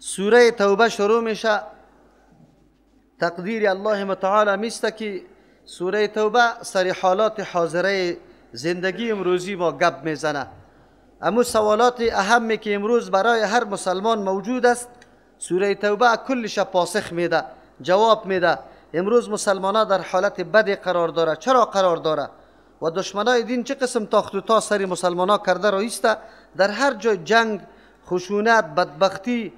سوره توبه شروع میشه. تقدیر الله متعال میسته که سوره توبه سر حالات حاضره زندگی امروزی ما گپ میزنه. اما سوالات اهمی که امروز برای هر مسلمان موجود است، سوره توبه کلش پاسخ میده، جواب میده. امروز مسلمان ها در حالت بد قرار داره. چرا قرار داره؟ و دشمنای دین چه قسم تاخت و تا سر مسلمان ها کرده رایسته. در هر جای جنگ، خشونت، بدبختی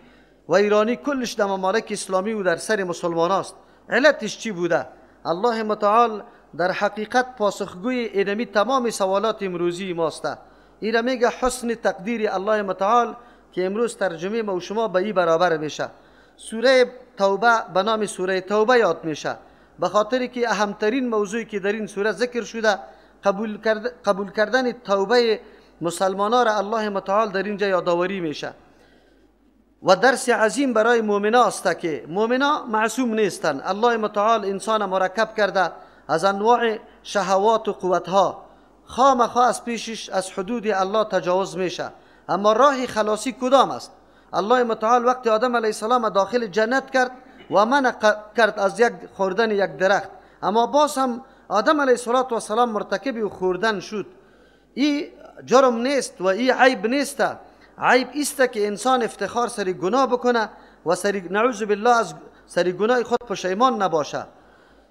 و ایرانی کلش در ممالک اسلامی و در سر مسلمان هاست. علتش چی بوده؟ الله متعال در حقیقت پاسخگوی اینمی تمام سوالات امروزی ماست. ایره میگه حسن تقدیر الله متعال که امروز ترجمه ما و شما به ای برابر میشه. سوره توبه به نام سوره توبه یاد میشه، به خاطر که اهمترین موضوعی که در این سوره ذکر شده قبول کردن توبه مسلمانان را الله متعال در اینجا یادآوری میشه. و درس عظیم برای مؤمنا است که مؤمنا معصوم نیستند. الله متعال انسان مرکب کرده از انواع شهوات و قوتها، خامخا از پیشش از حدود الله تجاوز میشه. اما راه خلاصی کدام است؟ الله متعال وقتی آدم علیه السلام داخل جنت کرد و منع کرد از یک خوردن یک درخت، اما باز هم آدم علیه السلام مرتکب خوردن شد. این جرم نیست و این عیب نیست. عیب است که انسان افتخار سری گناه بکنه و سری نعوذ بالله از سری گناه خود پشیمان نباشه.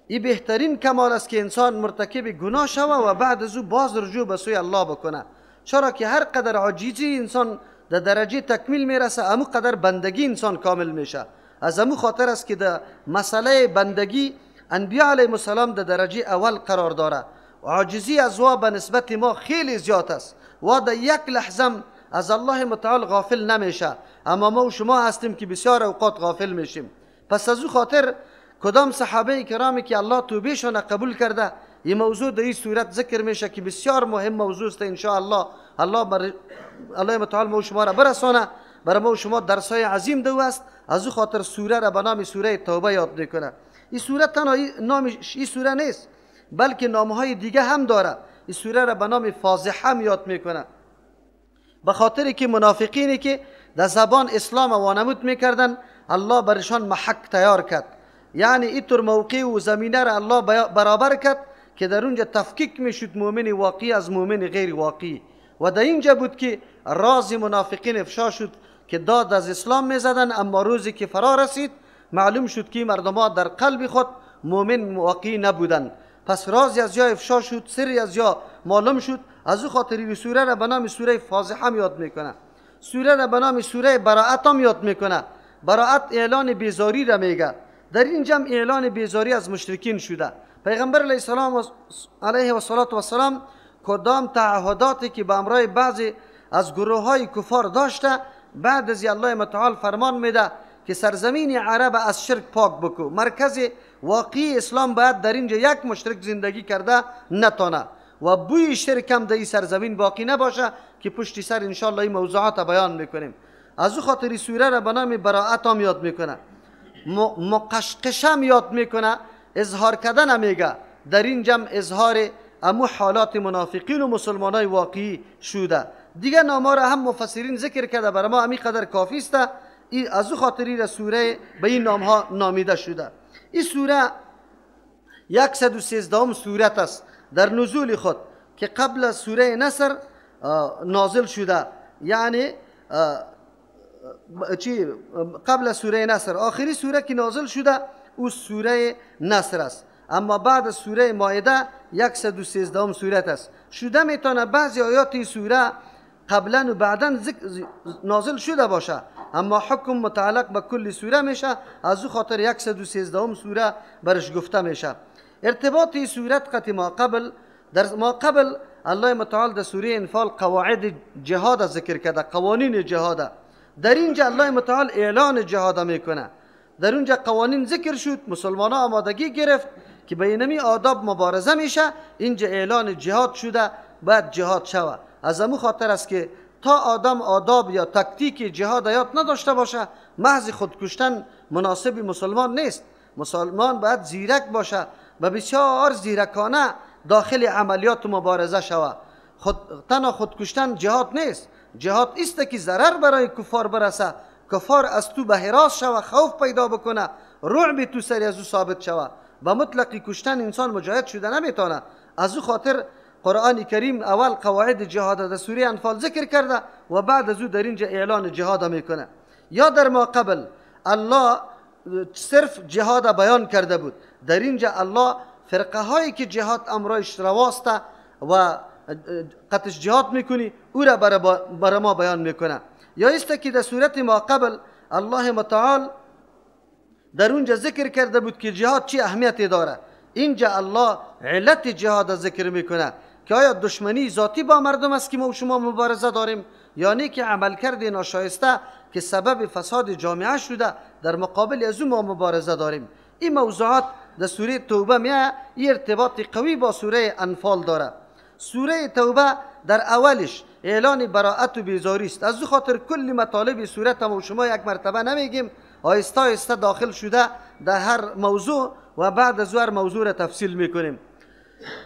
این بهترین کمال است که انسان مرتکب گناه شوه و بعد از او باز رجوع به سوی الله بکنه. چرا که هر قدر عاجزی انسان در درجه تکمیل میرسه، امو قدر بندگی انسان کامل میشه. از امو خاطر است که در مسئله بندگی انبیاء علیهم السلام در درجه اول قرار داره. عاجزی از وا به نسبت ما خیلی زیاد است و در یک لحظه از الله متعال غافل نمیشه، اما ما و شما هستیم که بسیار اوقات غافل میشیم. پس از او خاطر کدام صحابه کرامی که الله توبهشان قبول کرده، این موضوع در این صورت ذکر میشه که بسیار مهم موضوع است. ان شاء الله الله متعال ما و شما را برسانه، برای ما و شما درسای عظیم دو است. از او خاطر سوره را به نام سوره توبه یاد میکنه. این سوره تنها نام این سوره نیست، بلکه نامهای دیگه هم داره. این سوره را به نام فاضحه هم یاد میکنه، به خاطر که منافقینی که در زبان اسلام وانمود میکردن، الله برشان محک تیار کرد. یعنی اینطور موقع و زمینه را الله برابر کرد که در اونجا تفکیک میشد مؤمن واقعی از مؤمن غیر واقعی. و در اینجا بود که راز منافقین افشا شد که داد از اسلام میزدن، اما روزی که فرا رسید معلوم شد که مردم در قلب خود مؤمن واقعی نبودن. پس رازی از یا افشا شد، سری از یا معلوم شد. از او خاطر سوره را به نام سوره فاضحه هم یاد میکنه. سوره را به نام سوره براءت هم یاد میکنه. براءت اعلان بیزاری را میگه. در این جمع اعلان بیزاری از مشرکین شده. پیغمبر علیه السلام علیه و صلات و سلام کدام تعهداتی که به امرای بعضی از گروه های کفار داشته، بعد از الله متعال فرمان میده که سرزمین عرب از شرک پاک بکو. مرکز واقعی اسلام باید در اینجا یک مشرک زندگی کرده نتانه و بوی شرک هم در این سرزمین باقی نباشه که پشتی سر انشالله این موضوعات بیان میکنیم. از او خاطر سوره را به نام براءت هم یاد میکنه، مقشقش هم یاد میکنه، اظهار کردن هم میگه. در این جمع اظهار امو حالات منافقین و مسلمان های واقعی شده. دیگه نام‌ها را هم مفسرین ذکر کرده، برای ما همی قدر کافی است. از او خاطری را سوره به این نام ها نامیده شده. این سوره 113 سورت است در نزول خود که قبل از سوره نصر نازل شده، یعنی قبل از سوره نصر آخری سوره که نازل شده او سوره نصر است. اما بعد از سوره مائده 113 سورت است. شده میتونه بعضی آیات سوره قبلا و بعدا نازل شده باشه، اما حکم متعلق به کل سوره میشه. از او خاطر 113 سوره برش گفته میشه. ارتباط سورت قطع ما قبل، در ما قبل الله متعال در سوره انفال قواعد جهاد ذکر کرده، قوانین جهاد. در اینجا الله متعال اعلان جهاد میکنه. در اونجا قوانین ذکر شد، مسلمان ها آمادگی گرفت که به اینمی آداب مبارزه میشه. اینجا اعلان جهاد شده، باید جهاد شوه. از امو خاطر است که تا آدم آداب یا تکتیک جهاد یاد نداشته باشه، محض خودکشتن مناسب مسلمان نیست. مسلمان باید زیرک باشه و بسیار زیرکانه داخل عملیات مبارزه شوه. تنها خودکشتن جهاد نیست. جهاد است که ضرر برای کفار برسه، کفار از تو به هراس شوه، خوف پیدا بکنه، رعب تو سری از او ثابت شوه. با مطلقی کشتن انسان مجاهد شده نمیتونه. از او خاطر قرآن کریم اول قواعد جهاد در سوره انفال ذکر کرده و بعد از او در اینجا اعلان جهاد میکنه. یا در ما قبل الله صرف جهاد بیان کرده بود، در اینجا الله فرقه هایی که جهاد امرایش رواست و قطش جهاد میکنی او را برای ما بیان میکنه. یا است که در صورت ما قبل الله متعال در اونجا ذکر کرده بود که جهاد چی اهمیتی داره، اینجا الله علت جهاد ذکر میکنه که آیا دشمنی ذاتی با مردم است که ما و شما مبارزه داریم، یا نه که عملکرد ناشایسته که سبب فساد جامعه شده در مقابل از او ما مبارزه داریم. این موضوعات در سوره توبه میاد، این ارتباط قوی با سوره انفال داره. سوره توبه در اولش اعلان براءت و بیزاری است. از او خاطر کل مطالب سوره ما و شما یک مرتبه نمیگیم، آهسته آهسته داخل شده در هر موضوع و بعد از هر موضوع را تفصیل میکنیم.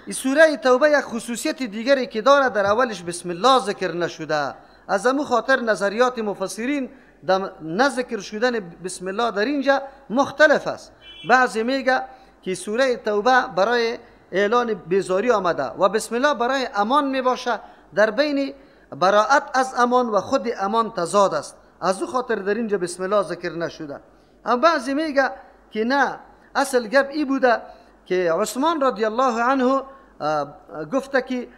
این سوره توبه یک خصوصیت دیگری که داره، در اولش بسم الله ذکر نشده. از امو خاطر نظریات مفسرین در نذکر شدن بسم الله در اینجا مختلف است. بعضی میگه که سوره توبه برای اعلان بیزاری آمده و بسم الله برای امان میباشه، در بین براءت از امان و خود امان تضاد است، از او خاطر در اینجا بسم الله ذکر نشده. اما بعضی میگه که نه، اصل گپ ای بوده که عثمان رضی الله عنه گفته که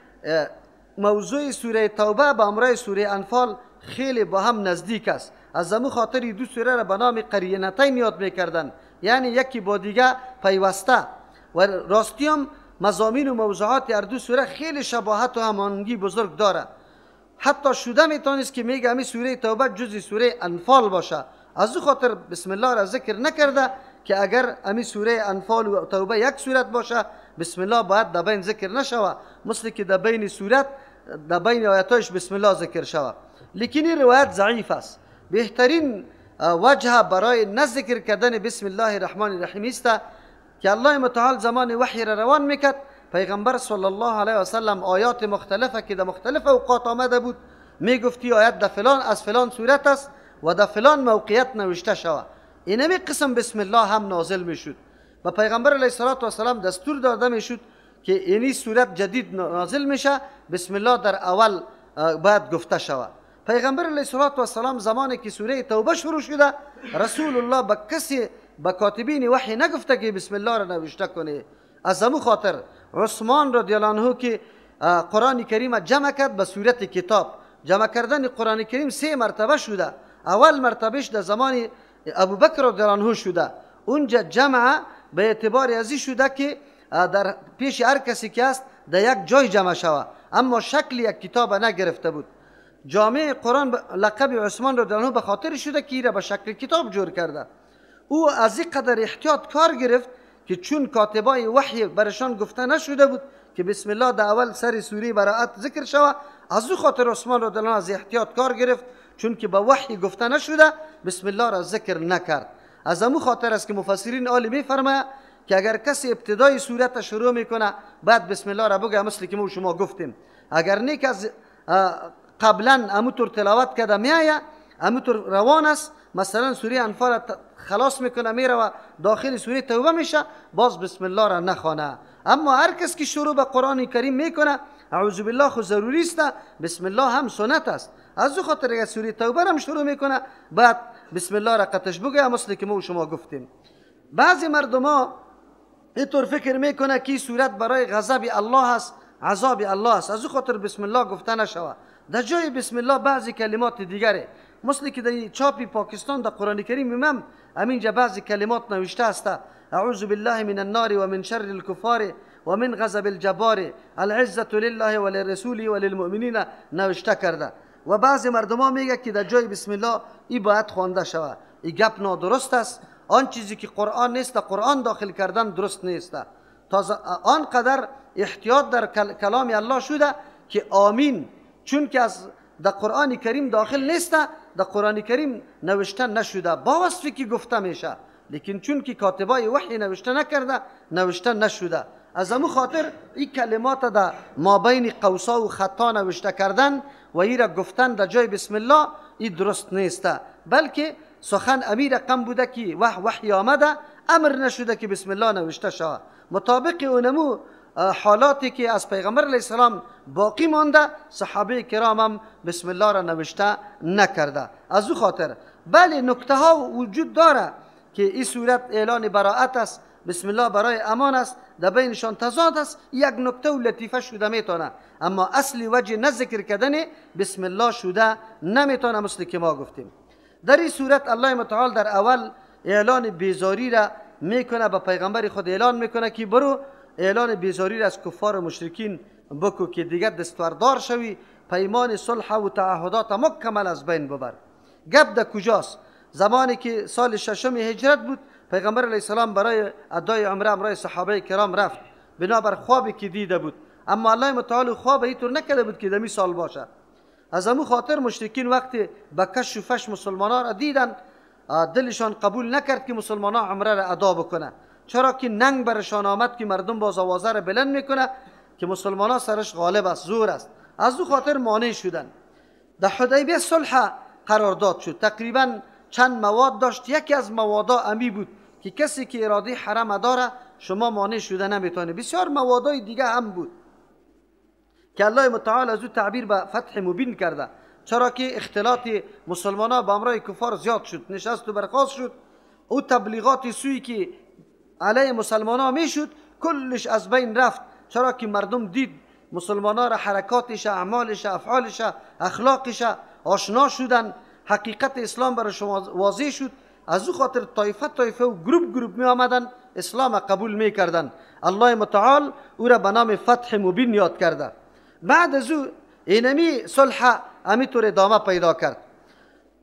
موضوع سوره توبه با امرای سوره انفال خیلی با هم نزدیک است، از امو خاطر دو سوره را به نام قرینتین یاد میکردن، یعنی یکی با دیگه پیوسته. و راستی هم مضامین و موضوعات هر دو سوره خیلی شباهت و هماهنگی بزرگ داره. حتی شده میتونست که میگه همی سوره توبه جزء سوره انفال باشه، از او خاطر بسم الله را ذکر نکرده که اگر امی سوره انفال و توبه یک صورت باشه بسم الله باید در بین ذکر نشوه، مثل که در بین صورت در بین آیتایش بسم الله ذکر شوه. لیکن این روایت ضعیف است. بهترین وجه برای نذکر کردن بسم الله الرحمن الرحیم است که الله متعال زمان وحی را روان میکرد، پیغمبر صلی الله علیه و سلم آیات مختلفه که در مختلف اوقات آمده بود میگفتی آیت در فلان از فلان صورت است و در فلان موقعیت نوشته شوه. اینمی قسم بسم الله هم نازل میشد و پیغمبر علیه الصلاة والسلام دستور داده میشد که اینی صورت جدید نازل میشه، بسم الله در اول باید گفته شوه. پیغمبر علیه الصلاة والسلام زمانی که سوره توبه شروع شده رسول الله به کسی به کاتبین وحی نگفته که بسم الله را نوشته کنه. از همو خاطر عثمان رضی الله عنه که قرآن کریم جمع کرد به صورت کتاب، جمع کردن قرآن کریم سه مرتبه شده. اول مرتبهش در زمان ابوبکر رضی الله عنه شده، اونجا جمع به اعتبار ازی شده که در پیش هر کسی که است در یک جای جمع شوه، اما شکل یک کتاب نگرفته بود. جامع قرآن لقب عثمان رضی الله عنه به خاطر شده که ایره به شکل کتاب جور کرده. او از این قدر احتیاط کار گرفت که چون کاتبای وحی برشان گفته نشده بود که بسم الله در اول سر سوره براءت ذکر شوه، از او خاطر عثمان رضی الله عنه از احتیاط کار گرفت، چون که به وحی گفته نشده بسم الله را ذکر نکرد. از امو خاطر است که مفسرین عالی میفرماید که اگر کسی ابتدای سورت شروع میکنه بعد بسم الله را بگه، مثل که ما شما گفتیم. اگر نیک از قبلا اموطور تلاوت کرده میآید، اموطور روان است، مثلا سوره انفال خلاص میکنه میره و داخل سوره توبه میشه، باز بسم الله را نخوانه. اما هر کس که شروع به قرآن کریم میکنه اعوذ بالله خو ضروری است، بسم الله هم سنت است. از او خاطر اگر سوره توبه هم شروع میکنه بعد بسم الله را قطش بگه، مثل که ما و شما گفتیم. بعضی مردم ها اینطور فکر میکنه که سورت برای غضب الله است، عذاب الله است، از او خاطر بسم الله گفته نشوه. در جای بسم الله بعضی کلمات دیگره، مثل که در چاپی پاکستان در قرآن کریم امام همینجا بعضی کلمات نوشته است: اعوذ بالله من النار و من شر الکفار و من غضب الجبار العزة لله وللرسول وللمؤمنین نوشته کرده. و بعضی مردم ها میگه که در جای بسم الله ای باید خوانده شود. ای گپ نادرست است. آن چیزی که قرآن نیست قرآن داخل کردن درست نیست. تا آنقدر احتیاط در کلام الله شده که آمین چون که از در قرآن کریم داخل نیست، در قرآن کریم نوشته نشده با وصفی که گفته میشه، لیکن چون که کاتبای وحی نوشته نکرده نوشته نشده. از امو خاطر این کلمات در مابین قوسا و خطا نوشته کردن و ای را گفتن در جای بسم الله ای درست نیست. بلکه سخن امیر رقم بوده که وحی آمده، امر نشده که بسم الله نوشته شود. مطابق اونمو حالاتی که از پیغمبر علیه السلام باقی مانده، صحابه کرام هم بسم الله را نوشته نکرده. از او خاطر بله نکته ها وجود داره که این صورت اعلان براءت است، بسم الله برای امان است، در بینشان تضاد است، یک نکته و لطیفه شده میتونه، اما اصل وجه نه ذکر کردن بسم الله شده نمیتونه، مثل که ما گفتیم. در این صورت الله متعال در اول اعلان بیزاری را میکنه، به پیغمبر خود اعلان میکنه که برو اعلان بیزاری را از کفار و مشرکین بکو که دیگر دستوردار شوی، پیمان صلح و تعهدات مکمل از بین ببر. گپ در کجاست؟ زمانی که سال ششم هجرت بود، پیغمبر علیه السلام برای ادای عمره همراه صحابه کرام رفت، بنابر خوابی که دیده بود، اما الله متعال خواب اینطور نکرده بود که دمی سال باشه. از امو خاطر مشرکین وقتی به کش و فش مسلمانان را دیدن، دلشان قبول نکرد که مسلمانان عمره را ادا بکنه، چرا که ننگ برشان آمد که مردم باز آوازه را بلند میکنه که مسلمانان سرش غالب است، زور است. از او خاطر مانع شدن. در حدیبیه صلح قرارداد شد، تقریبا چند مواد داشت. یکی از موادا امی بود که کسی که اراده حرم داره شما مانع شده نمیتونه. بسیار موادای دیگه هم بود که الله متعال از او تعبیر به فتح مبین کرده، چرا که اختلاط مسلمان ها با امرای کفار زیاد شد، نشست و برخاست شد، او تبلیغات سوی که علیه مسلمان ها میشد کلش از بین رفت، چرا که مردم دید مسلمان ها را حرکاتش، اعمالش، افعالش، اخلاقش آشنا شدن، حقیقت اسلام برای شما واضح شد. از او خاطر طایفه طایفه و گروپ گروپ می آمدن اسلام قبول می کردن. الله متعال او را به نام فتح مبین یاد کرده. بعد از او اینمی صلح امی طور ادامه پیدا کرد.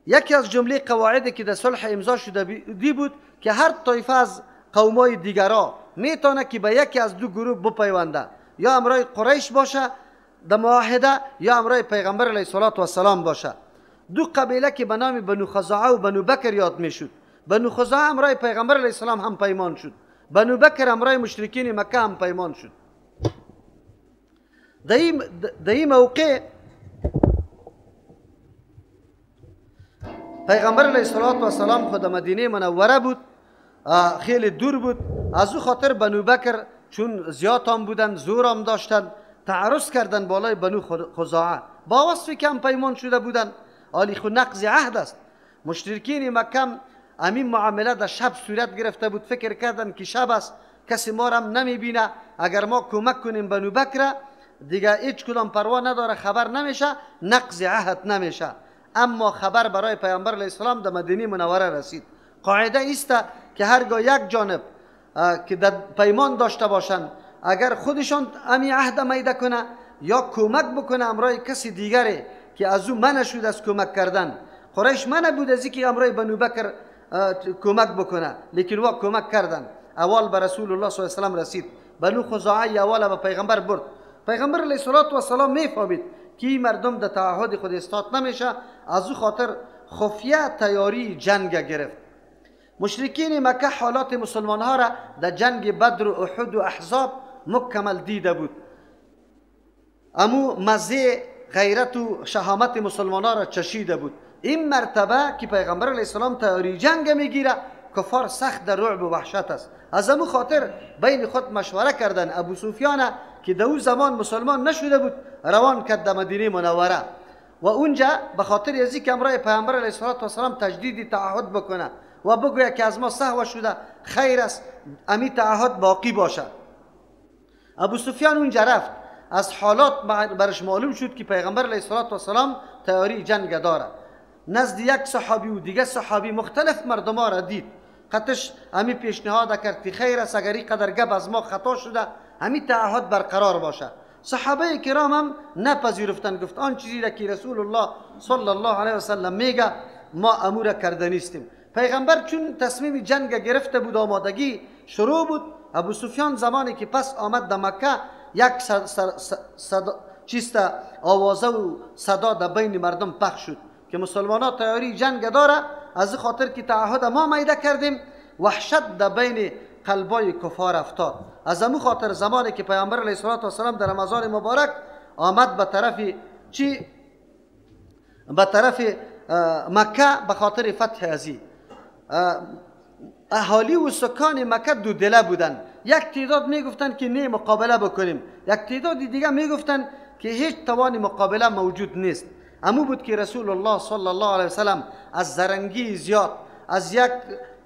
یکی از جمله قواعدی که در صلح امضا شده دی بود که هر طایفه از قومای دیگرا میتونه که به یکی از دو گروه بپیونده، یا امرای قریش باشه در معاهده، یا امرای پیغمبر علیه الصلاة والسلام باشه. دو قبیله که به نام بنو خزاعه و بنو بکر یاد میشد. بنو خزاعه امرای پیغمبر علیه السلام هم پیمان شد، بنو بکر امرای مشرکین مکه هم پیمان شد. در این موقع پیغمبر علیه الصلاة والسلام خود مدینه منوره بود، خیلی دور بود. از او خاطر بنو بکر چون زیاد هم بودن، زور هم داشتن، تعرض کردن بالای بنو خزاعه با وصفی که هم پیمان شده بودن. آلی خود نقض عهد است. مشرکین مکه امین معامله در شب صورت گرفته بود، فکر کردن که شب است، کسی ما را هم نمیبینه، اگر ما کمک کنیم بنو بکر دیگه هیچ کدام پروا نداره، خبر نمیشه، نقض عهد نمیشه. اما خبر برای پیامبر علیه السلام در مدینه منوره رسید. قاعده است که هرگاه یک جانب که در پیمان داشته باشند، اگر خودشان امی عهد میده کنه یا کمک بکنه امرای کسی دیگری که از او منع شد از کمک کردن، قریش منع بود از اینکه امرای بنو بکر کمک بکنه، لیکن وا کمک کردن. اول به رسول الله صلی الله علیه و سلم رسید، بنو خزاعه اول به پیغمبر برد. پیغمبر علیه الصلاة والسلام میفهمید که این مردم در تعهد خود استاد نمیشه، از او خاطر خفیه تیاری جنگ گرفت. مشرکین مکه حالات مسلمان ها را در جنگ بدر و احد و احزاب مکمل دیده بود. امو مزه غیرت و شهامت مسلمان ها را چشیده بود. این مرتبه که پیغمبر علیه السلام تیاری جنگ میگیره، کفار سخت در رعب و وحشت است. از امو خاطر بین خود مشوره کردن. ابو سفیان که در او زمان مسلمان نشده بود روان کرد در مدینه منوره و اونجا به خاطر از اینکه امرای پیامبر علیه الصلاة والسلام تجدید تعهد بکنه و بگوید که از ما سهو شده، خیر است، امی تعهد باقی باشه. ابو سفیان اونجا رفت، از حالات برش معلوم شد که پیغمبر علیه الصلاة والسلام تیاری جنگ داره. نزد یک صحابی و دیگه صحابی مختلف مردم ها را دید، قطش امی پیشنهاد کرد که خیر است، اگر این قدر گپ از ما خطا شده امی تعهد برقرار باشه. صحابه کرام هم نپذیرفتن، گفت آن چیزی را که رسول الله صلی الله علیه و سلم میگه ما امور کرده نیستیم. پیغمبر چون تصمیم جنگ گرفته بود، آمادگی شروع بود. ابو سفیان زمانی که پس آمد در مکه، یک چیست آوازه و صدا در بین مردم پخش شد که مسلمان ها تیاری جنگ داره، از خاطر که تعهد ما میده کردیم وحشت در بین قلبای کفار افتاد. از امو خاطر زمانی که پیامبر علیه الصلاة والسلام در رمضان مبارک آمد به طرف چی؟ به طرف مکه به خاطر فتح ازی. اهالی و سکان مکه دو دله بودن. یک تعداد میگفتن که نه مقابله بکنیم، یک تعداد دیگه میگفتن که هیچ توان مقابله موجود نیست. امو بود که رسول الله صلی الله علیه وسلم از زرنگی زیاد، از یک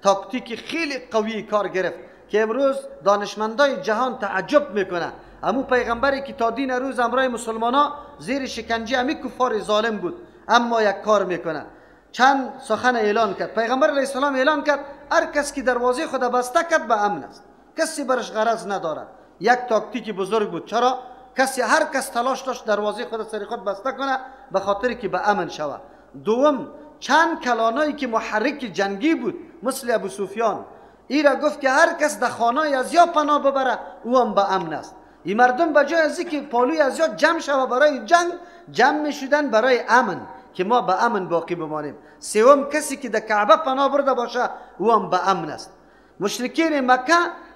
تاکتیک خیلی قوی کار گرفت که امروز دانشمندای جهان تعجب میکنه. امو پیغمبری که تا دین روز امرای مسلمانا زیر شکنجه امی کفار ظالم بود، اما یک کار میکنه. چند سخن اعلان کرد. پیغمبر علیه السلام اعلان کرد هر کس که دروازه خود بسته کرد به امن است، کسی برش غرض ندارد. یک تاکتیک بزرگ بود. چرا؟ کسی هر کس تلاش داشت دروازه خود سر خود بسته کنه به خاطر که به امن شود. دوم، چند کلانایی که محرک جنگی بود مثل ابو سفیان، ای را گفت که هر کس در خانه از یا پناه ببره او هم به امن است. این مردم به جای از که پالوی از یا جمع شود برای جنگ، جمع میشدن برای امن که ما به امن باقی بمانیم. سوم، کسی که در کعبه پناه برده باشه او هم به امن است. مشرکین مکه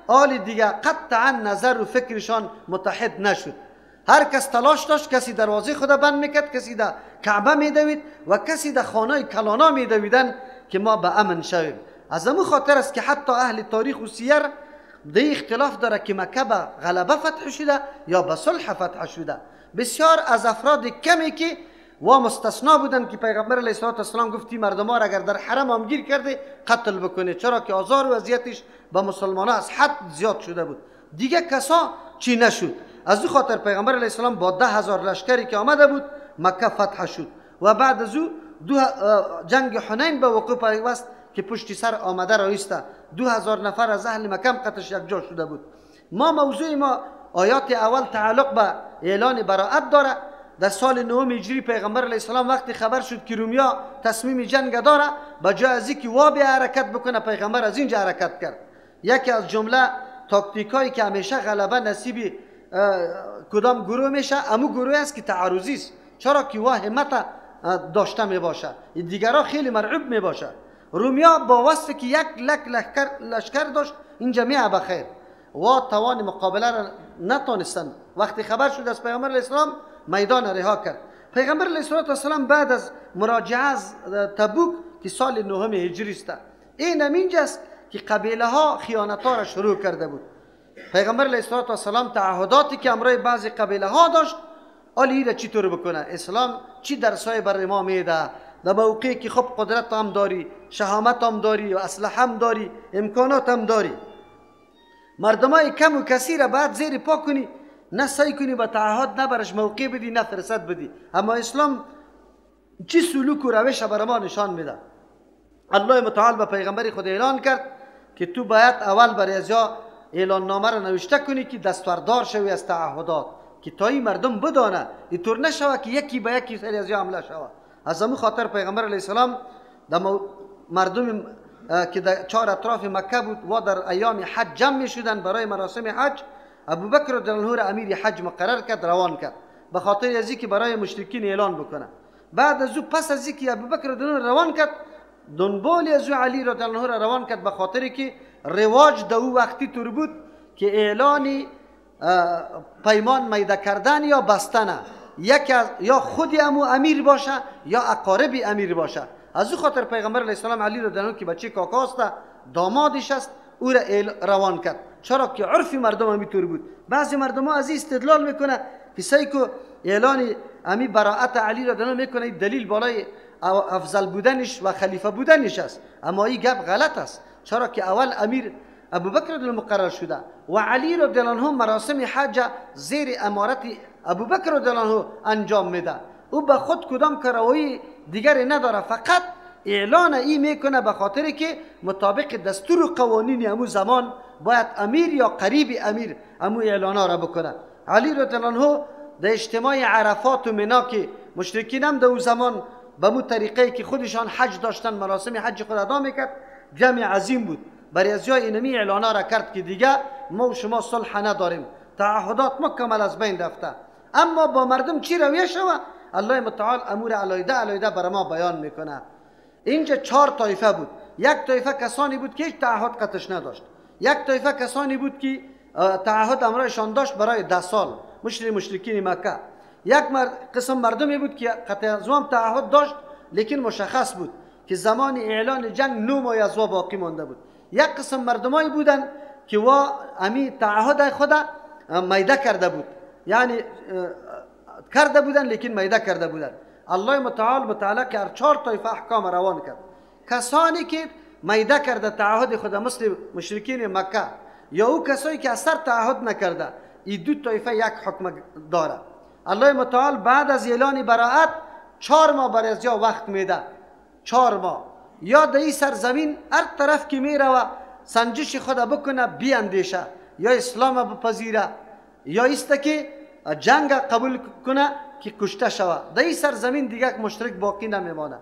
آل دیگه قطعا نظر و فکرشان متحد نشد. هر کس تلاش داشت، کسی دروازه خود بند میکرد، کسی در کعبه میدوید و کسی در خانه کلانا میدویدن که ما به امن شویم. از امو خاطر است که حتی اهل تاریخ و سیر دی اختلاف داره که مکه به غلبه فتح شده یا به صلح فتح شده. بسیار از افراد کمی که و مستثنا بودن که پیغمبر علیه السلام گفتی مردم ها را اگر در حرم هم گیر کرده قتل بکنه، چرا که آزار و اذیتش به مسلمان ها از حد زیاد شده بود. دیگه کسا چی نشد. از او خاطر پیغمبر علیه السلام با 10,000 لشکری که آمده بود مکه فتح شد و بعد از او جنگ حنین به وقوع پیوست که پشتی سر آمده رایسته 2000 نفر از اهل مکه قتش یک جا شده بود. ما موضوع ما آیات اول تعلق به اعلان براءت داره. در سال 9 هجری پیغمبر علیه السلام وقتی خبر شد که رومیا تصمیم جنگ داره، به جای از اینکه وابی حرکت بکنه پیغمبر از اینجا حرکت کرد. یکی از جمله تاکتیک هایی که همیشه غلبه نصیب کدام گروه میشه، امو گروه است که تعارضی است، چرا که وا همت داشته می باشه، دیگرها خیلی مرعوب می باشه. رومیا با وصف که 1 لک لشکر داشت اینجا می بخیر و توان مقابله را نتانستند. وقتی خبر شد از پیغمبر علیه السلام میدان رها کرد. پیغمبر علیه السلام بعد از مراجعه از تبوک که سال 9 هجری است، این همینجاست که قبیله ها خیانت ها را شروع کرده بود. پیغمبر علیه السلام تعهداتی که امرای بعضی قبیله ها داشت، آلی را چطور بکنه؟ اسلام چی درسای بر ما میده؟ در موقعی که خب قدرت هم داری، شهامت هم داری و اسلحه هم داری، امکانات هم داری، مردمای کم و کثیر بعد زیر پا کنی، نه سعی کنی به تعهد، نه برش موقع بدی، نه فرصت بدی. اما اسلام چی سلوک و روش بر ما نشان میده؟ الله متعال به پیغمبر خود اعلان کرد که تو باید اول برای ازیا اعلان نامه را نوشته کنی که دستوردار شوی از تعهدات، که تا این مردم بدانه اینطور نشوه که یکی به یکی سری ازیا حمله شوه. از همون خاطر پیغمبر علیه السلام در مردم که در 4 اطراف مکه بود و در ایام حج جمع می شدن برای مراسم حج، ابوبکر رضی الله عنه امیر حج مقرر کرد، روان کرد به خاطر از اینکه برای مشرکین اعلان بکنه. بعد از او پس از اینکه ابوبکر رضی الله عنه روان کرد، دنبال از او علی رضی الله عنه روان کرد، به خاطر که رواج در او وقتی تور بود که اعلان پیمان میده کردن یا بستن یک از یا خودی امو امیر باشه یا اقارب امیر باشه. از او خاطر پیغمبر علیه السلام علی رضی الله عنه که بچه کاکاست، دامادش است، او را روان کرد، چرا که عرف مردم همینطور بود. بعضی مردم ها از این استدلال میکنه که سیکو اعلان امی براءت علی رضی الله عنه میکنه، دلیل بالای افضل بودنش و خلیفه بودنش است. اما این گپ غلط است، چرا که اول امیر ابوبکر رضی الله مقرر شده و علی رضی الله عنه مراسم حج زیر امارت ابوبکر رضی الله عنه انجام میده. او به خود کدام کراوی دیگری نداره، فقط اعلان ای میکنه به خاطر که مطابق دستور و قوانین امو زمان باید امیر یا قریب امیر امو اعلانا را بکنه. علی رضی الله عنه در اجتماع عرفات و منا که مشرکین هم در او زمان به مو طریقه که خودشان حج داشتن مراسم حج خود ادا میکرد، جمع عظیم بود. برای از جای اینمی اعلانا را کرد که دیگه ما و شما صلح نداریم، تعهدات مکمل از بین رفته. اما با مردم چی رویه شوه؟ الله متعال امور علایده علایده بر ما بیان میکنه. اینجا 4 طایفه بود. یک طایفه کسانی بود که هیچ تعهد قطش نداشت. یک طایفه کسانی بود که تعهد امرایشان داشت برای 10 سال، مشرکین مکه. یک قسم مردمی بود که قطع از تعهد داشت لیکن مشخص بود که زمان اعلان جنگ 9 ماه از وا باقی مانده بود. یک قسم مردمایی بودن که وا امی تعهد خود میده کرده بود، یعنی کرده بودن لیکن میده کرده بودن. الله متعال متعلق هر 4 طایفه احکام روان کرد. کسانی که میده کرده تعهد خود مثل مشرکین مکه یا او کسایی که اثر تعهد نکرده، این دو طایفه یک حکم داره. الله متعال بعد از اعلان براءت 4 ماه برای از وقت میده، 4 ماه یا در این سرزمین هر طرف که میروه سنجش خود بکنه، بیاندیشه، یا اسلام بپذیره یا ایست که جنگ قبول کنه که کشته شوه. در این سرزمین دیگه مشرک باقی نمیمانه.